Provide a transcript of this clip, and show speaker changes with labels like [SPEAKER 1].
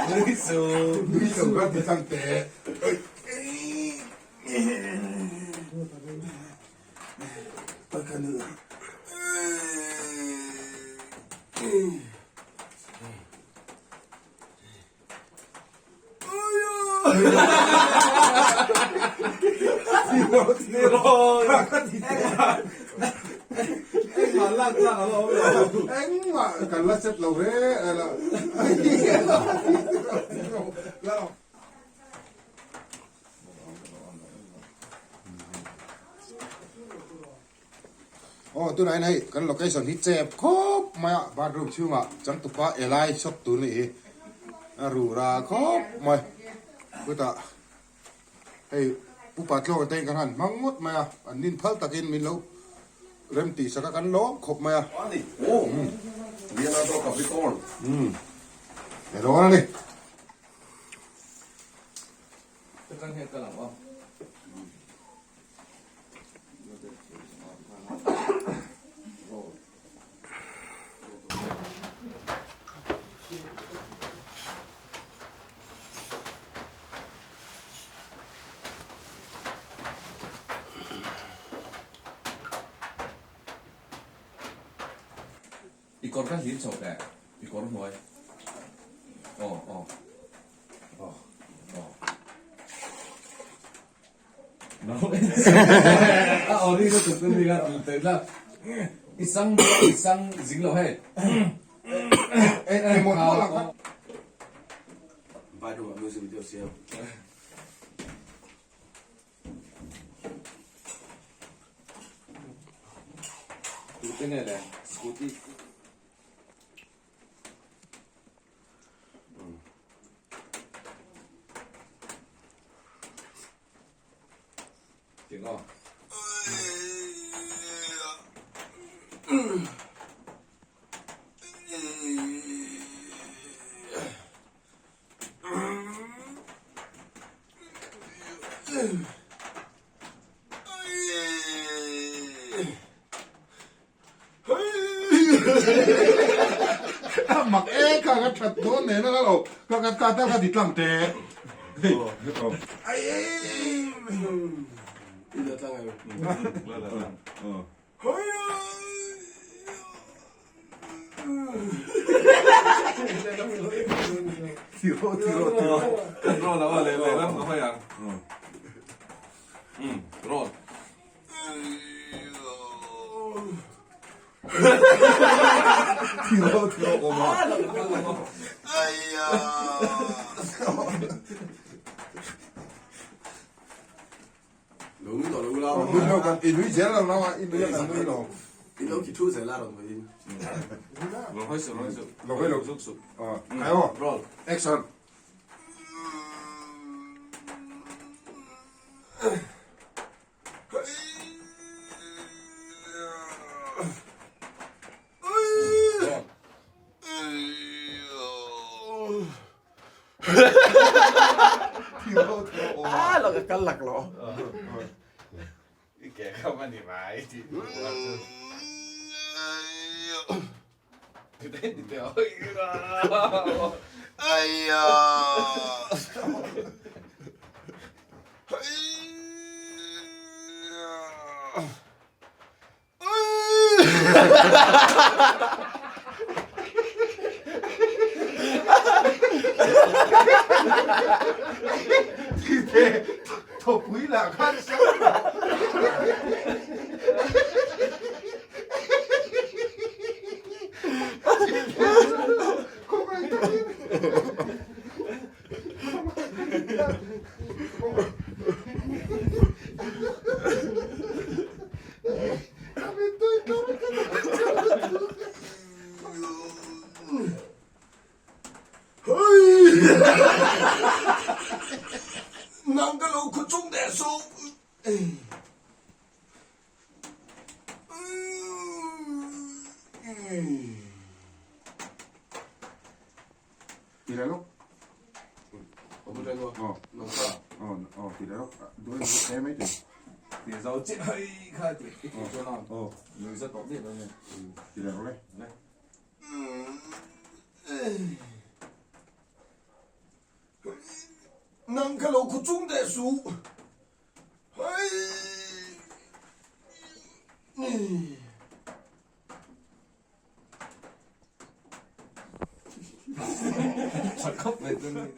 [SPEAKER 1] Nui su.
[SPEAKER 2] Nui lo kha ti tlang teh. Engmah kan la set lo re Aw tunah hian hei kan location hi chep khawp mai a bathroom chhungah changtupa elai shop tur nih hi a rura khawp mai chutah hei upa tluanga te kan han hmang ngawt mai a an nin phal takin min lo rem tih sak a kan lawm khawp mai a. Umm elawn a ni.
[SPEAKER 1] I kawr kha hlim chho teh, i kawr hnuai. Aw, aw. Aw, aw. A ori na tuk ni ka te la. I sang i sang zing lo hei.
[SPEAKER 2] E e mo la kha.
[SPEAKER 3] Bathroom ah music video siam.
[SPEAKER 1] Tute nge le scooty. Tiếng không?
[SPEAKER 2] Mak e kha ka that dawn nen a lo ka ka ka ta ka ti tlang te. Ai
[SPEAKER 3] Ila tlang em.
[SPEAKER 1] La la tlang.
[SPEAKER 2] Tiro tiro tiro.
[SPEAKER 1] Kan roll a le le lam ka hoi ang. Roll.
[SPEAKER 2] Tiro tiro awm a.
[SPEAKER 3] Lo nui tawh lo ula.
[SPEAKER 2] Nui lo kan i nui zel lo lo a i nui a kan nui lo.
[SPEAKER 3] I lo ki thu zel a rawn hawi.
[SPEAKER 1] Lo hawi suh lo hawi suh.
[SPEAKER 2] Lo hawi lo.
[SPEAKER 1] Zuk suh.
[SPEAKER 2] Khai aw.
[SPEAKER 3] Roll.
[SPEAKER 2] Action.
[SPEAKER 3] Ah, lo ka kal lak lo.
[SPEAKER 1] I ke kha ma ni mai ti. Ti te ti te oi.
[SPEAKER 2] Ai ya. Thawpui lah khan
[SPEAKER 3] Nang ka lo khu chung deh suh.
[SPEAKER 2] Ti leh lawk.
[SPEAKER 3] Awm reng aw.
[SPEAKER 2] Aw.
[SPEAKER 3] Nang kha.
[SPEAKER 2] Aw aw ti leh lawk. Duai duai e mai ti.
[SPEAKER 1] Ti zo chiah hei kha ti i ti chuan a.
[SPEAKER 2] Aw.
[SPEAKER 1] Nui za tawh miah lo nge.
[SPEAKER 2] Ti leh rawh le.
[SPEAKER 1] Le.
[SPEAKER 3] Nang kha lo khu chung deh suh.
[SPEAKER 1] Tha khawp mai chuan.